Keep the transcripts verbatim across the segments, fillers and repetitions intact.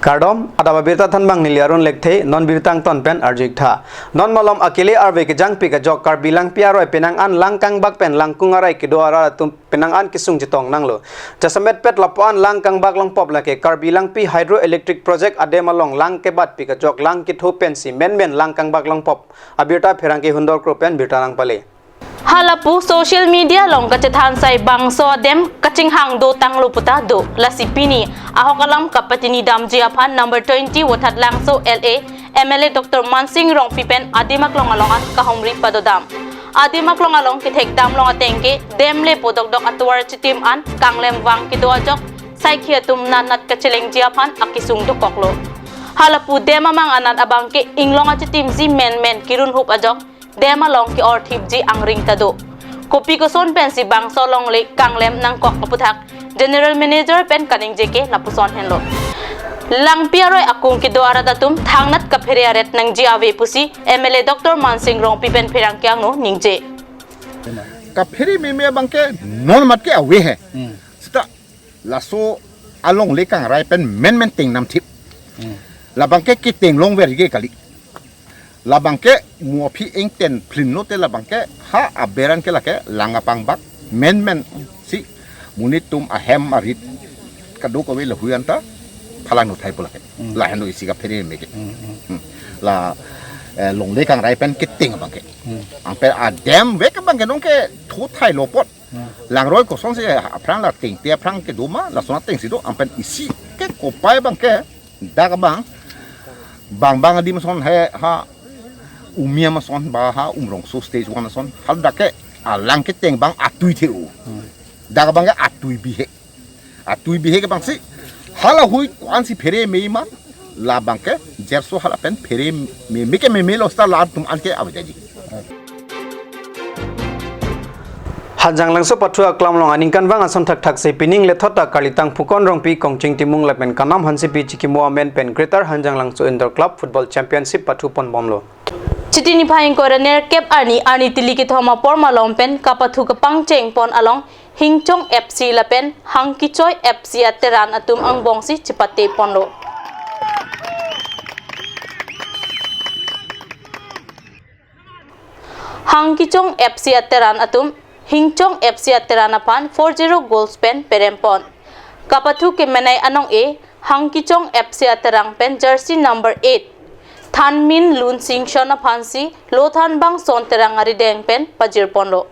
Kardom, adap abirta thanbang neli Arun Lekthe, non birta angton pen arju-ik tha. Non malom akele arve kejangpik ajok Karbi Langpi aroi penang an lang kangbak pen langkung arai kedo arat atum penang an kesung chetong nanglo. Jasemet pet lapu-an lang kangbak longpop lake Karbi Langpi Hydroelectric Project adem along lang kebatpik ajok lang ketho pensi menmen lang kangbak longpop. Abirta pherangke Hundor Kro pen birta nangpale. Halapu social media along kachethan sai bangso adem kachinghang dotanglo puta do. Lasi pini ahok alam kapatini damji aphan number twenty Vothatlangso L A M L A Doctor Mansing Rongpi pen adim aklong along an kahumri padodam. Adim aklong along kethek damlong ateng ke dam le po dokdok atovar chitim an kanglem vang kedo ajok saikhi atum natnat kachelengji aphan akesung dokoklo. Halapu dam amang anat abang ke inglong achitimji menmen kirunhup ajok dam along ke-orthipji angring ta do. Kopi koson pensi bangso longle kanglem nangkok aputhak General Manager pen kaningje ke lapuson henlo. Langpi aroi akung kedo arat atum thangnat kaphere aret nangji ave pusi M L A Doctor Mansing Rongpi pen pherangke angno ningje. Kaphere meme abang ke non mat ke ave he. Hmm. Seta laso alongle kangrai pen menmen tengnam thip. Hmm. Labang ke keteng longver ke kali. Labang ke mo aphi ingten phlin lote labang ke ha aberan ke lake lang apangbak menmen si monit atum ahem arit kadokave lahui anta phalang no thai po lake. Hmm. Lahenlo isi kaphere meme ke. Hmm, hmm. Hmm. La, eh, longle kangrai pen keteng abang ke. Hmm. Anpen adam vek abang ke nonke tho thailo apot. Hmm. Langroi koson si aphrang la tengte aphrang kedo ma, lason atengsi do, anpen isi ke kopai abang ke, dak abang, bang bang adim ason he, ha, Umiam ason, ba ha, Umrongso stage one ason, hal dak ke, alang keteng abang atui the-o. Hmm. Dak abang ke atui bihek. Atui bihek abang si, halahui ko-ansi phere meme ma, labang ke, jerso hala pen phere meme ke memelo seta latum an ke avedaji. Hanjanglangso pathu aklam along aningkanvang ason thakthak si pining lethot ta Karlitang Phukon Rongpi, Kongching Timung lapen Kanam Hansepi chikimo amen pen Greater Hanjanglangso Indoor Club Football Championship pathu ponbomlo. Chiti niphai ingkoi ra nerkep arni, arni tili kethom apor malom pen kapathu kapangcheng pon along Hingchong F C lapen Hangkichoi F C ateran atum angbongsi chipate ponlo. Hangkichong F C ateran atum Hingchong F C ateran aphan four zero goals pen perempon. Kapathu kemenei anong-e Hangkichong F C aterang pen jersey number eight Thanmin Lunsingson aphansi Lothanbang Son Terang arideng pen pajirponlo.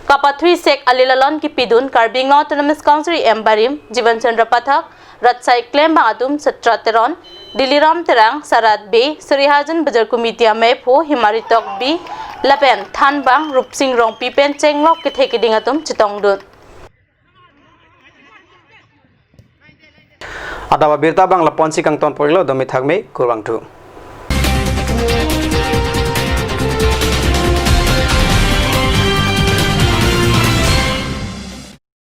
Kapathu isek alilalon kipidun Karbi Anglong Autonomous Council E M barim Jiban Chandra Pathak, rat asai klembang atum Satra Teron, Diliram Terang, Sarat Bey, Srihajan Bazar Committee amephu Himari Tokbi lapen thanbang Rupsing Rongpi pen chenglok kethe keding atum chetongdun. Adap abirta abang lapu-ansi kangton poklo, dome thakme, kurvangthu.